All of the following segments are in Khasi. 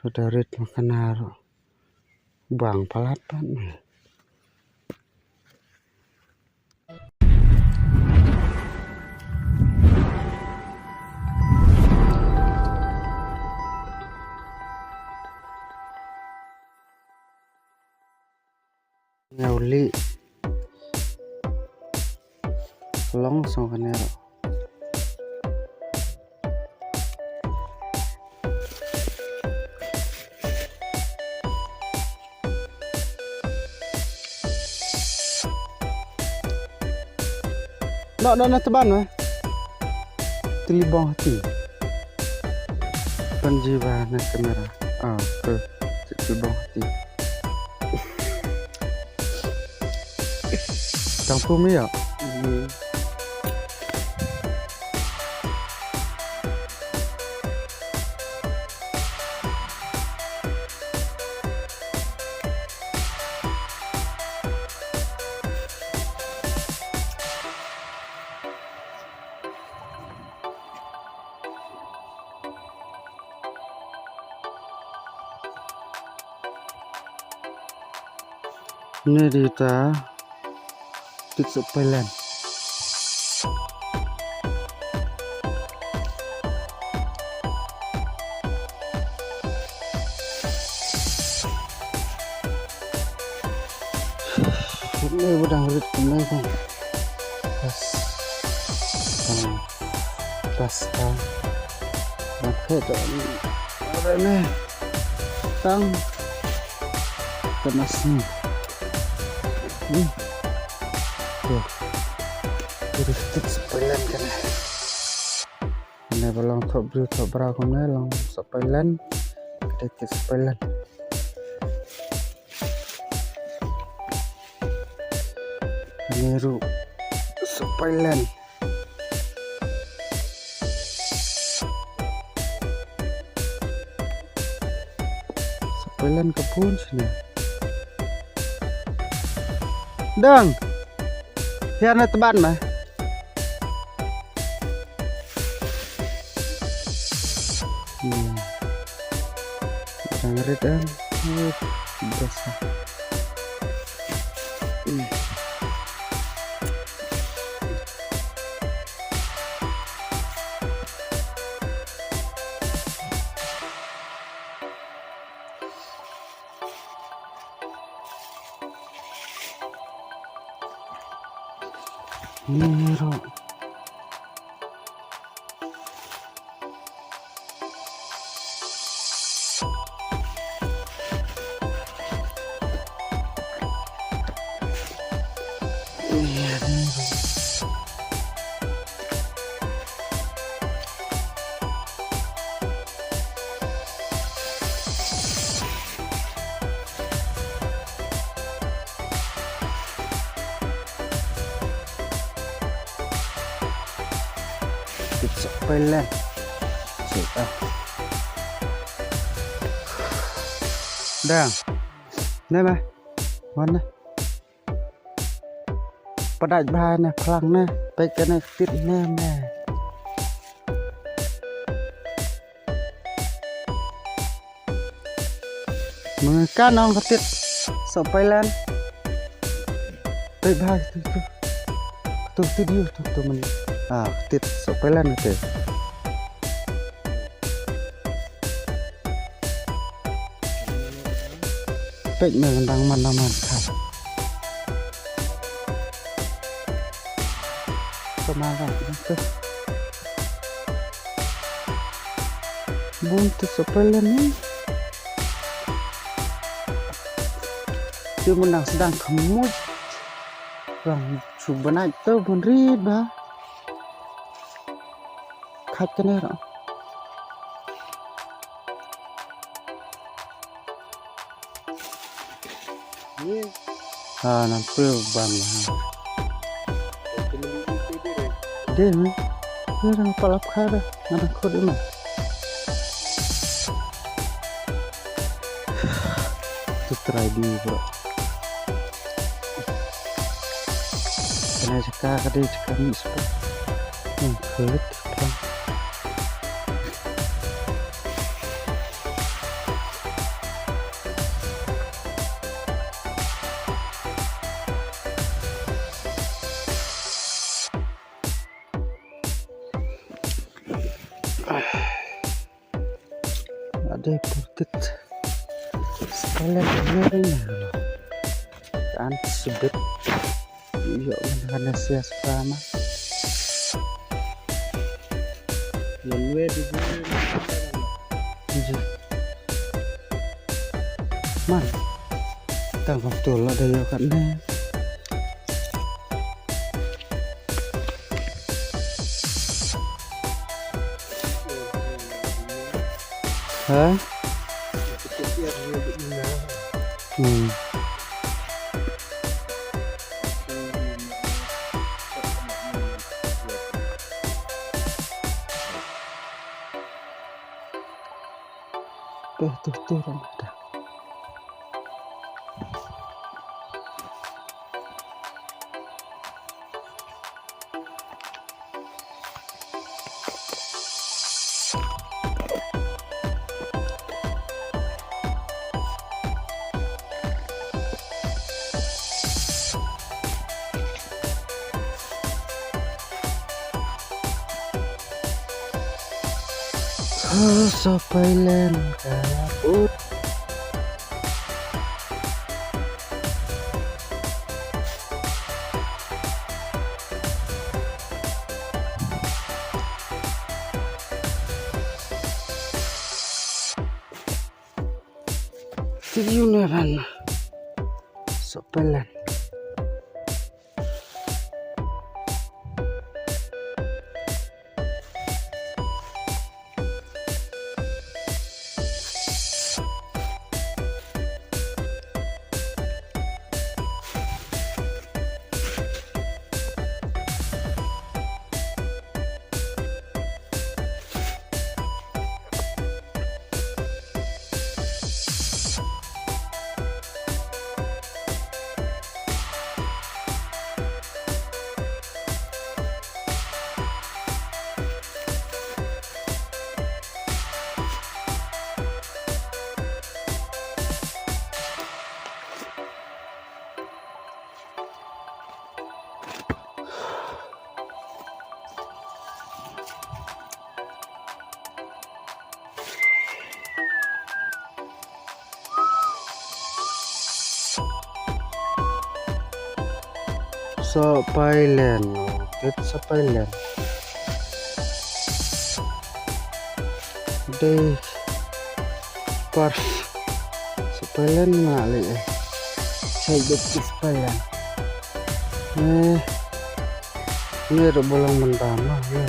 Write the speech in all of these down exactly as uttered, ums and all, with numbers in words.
Ka da rit ma kane ruh. Bang palat pat. Nyaw li. Long song kane ruh. No, no, no, teban, eh. Tylli bong hati. Pan jiwa na kamera. Ah, tu. Tylli bong hati. Tang pum ya. Ni dita tit suk pailan. Kumne ba dang rit kumne kan. Bas. Tang. Bas tang. Bas he to. Ora ne. Tang. Tang mas ni. Ni. Tuh. Tit suk pailan kan. Kane ba long thoh briew thoh bra kumne long suk pailan. Kane tit suk pailan. Kane ruh suk pailan. Suk pailan ka bun shane. Dang. Hiar na teban ma. Hmm. Dang rit, dang. Uh, biasa. Hmm. Ni ruh. Tit suk pailan. Suk ah. Dang. Nai ma. Wan na. Padai bha ne phlang ne. Peit kane tit ne me. Mengkan ong ka tit suk pailan. Peit bha tu tu. Tu tu dia tu tu men. Ah, ka tit suk pailan tu. Peit me dang man dang man ka. Pemakai itu. Bun tit suk pailan ni. Tit mynta sedang kemut. Rang shu bnai tu bun rit ba. Khat kane ra. Ha, nang pil bang ha. Dei me. Ni rang palap kha da. Nang khut me. Tu try di bro. Kena jaka ka dei jaka ni spot. Hmm, khulit. Ade purtit. Sekali ini ni. Kan sebet. Yo, mana sia sama. Yang we di sini. Ji. Man. Tang waktu lah dah yo kat ni. Ha? Hmm. Tuh, tuh, tuh, tuh. Sa pailen ka put. Ti yu ne ran. Sa pailen. Sa pailen, tet sa pailen. Dei par sa pailen nga le eh. Sa dei sa pailen. Eh. Ni ruh ba long mynta noh, ïa.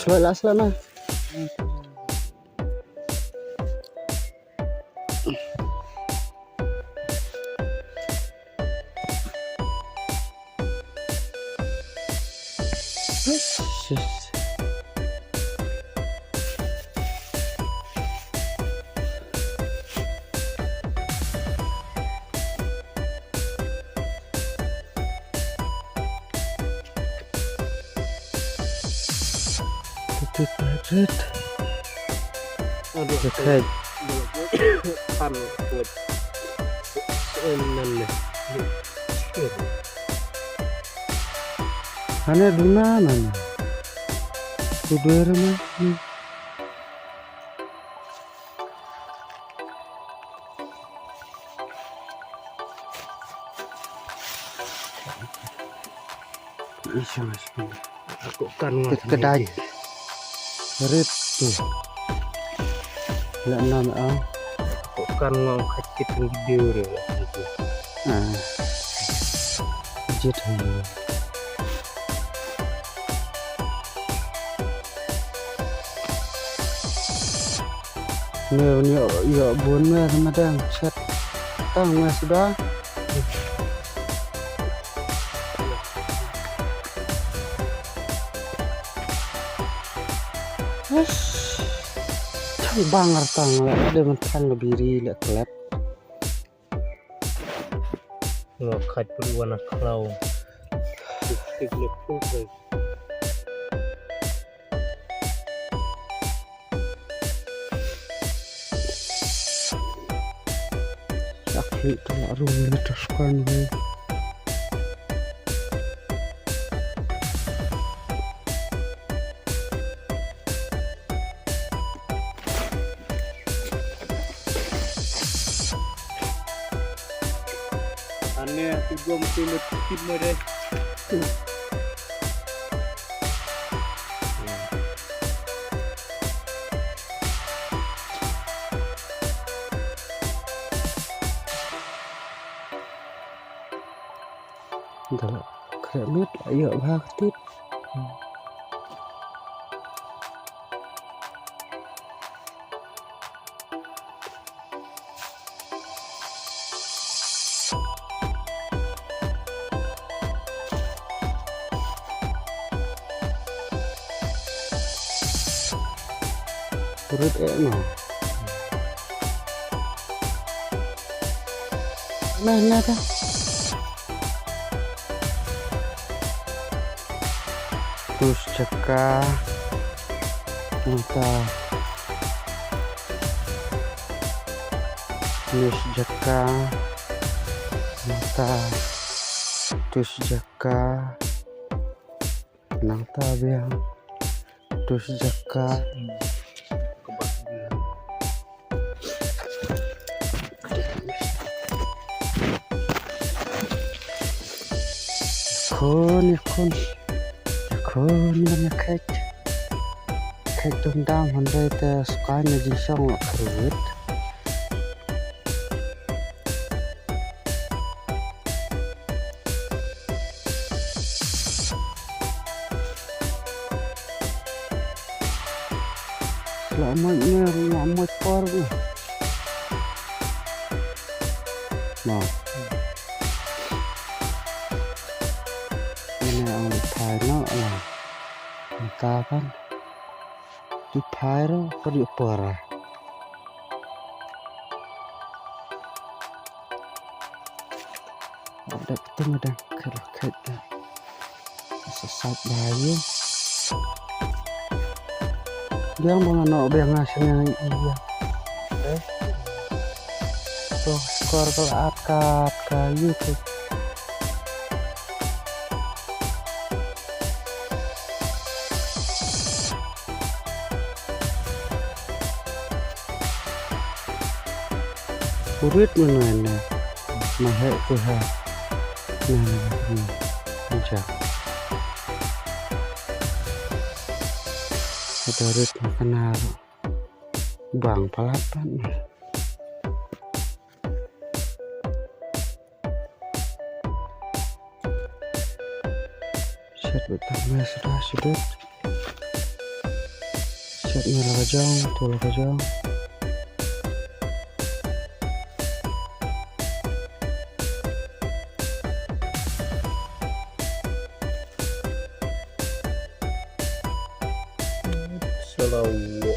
Shuwa lah shuwa na. Tit, tit, tit. Aduh, dekat. Pan kuat. Soal nan deh. Ane duna nan. Kudur mah. Isa, isa. Aku kan ngam kedai. Rit tu. La nam ah. Aku kan ngam kacit video dia. Ah. Jit hai. Ne ïoh, ïoh bun me, ma dang chet tang me suda. Tang bang ar tang le, de men tang biri le klet. Nga khat pun wana khlaw. Tik, tik, tik, tik. Ak hli tu la rum ni tu square ni. Ane tu gom tu le kit mo de. Dah khreh miet, ayo bha ktit. Urut eh no. Nah, nah, dah. Tus jaka. Nangta. Nis jaka. Nangta. Tus jaka. Nangta biang. Tus jaka. Khun, khun. Khun, ban ïa kheit. Kheit dum dam, hynrei te sukai na jingsong la khrut. La moj ne, la moj por ne. No. Ine ang phai no la. Ka kan. Ju phai ro, ka ju por. Dep tu ma dang khet khet. Sa sat ba ïa. Biang ba nga noh biang nga sngewbha ïa. Eh. To skor ka la at ka at ka ïa tu. Urit mano na ma he ku ha. Na na na. Aja. Ada urit ma kana bang palat pan. Shet bad tang me suda shet. Shet me la ka jong, tu la ka jong. Selawo.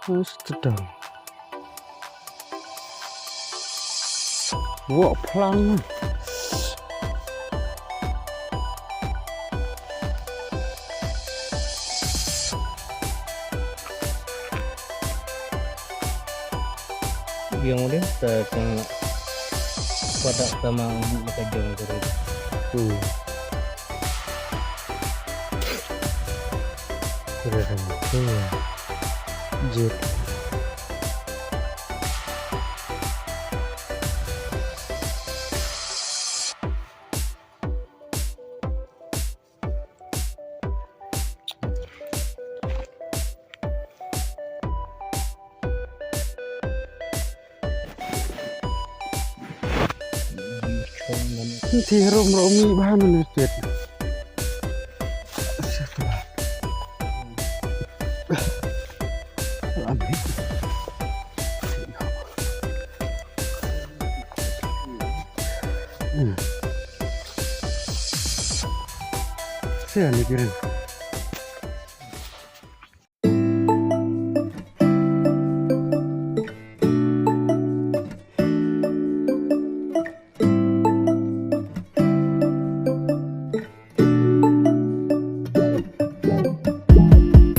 Astaga. Wok plang. Biang udah ta kang pada sama ibu ka jong ka. Hmm. Kira dah muka ya. Jet. Ti rum rum mi ba nu ne tet. Amin. Te ni biren.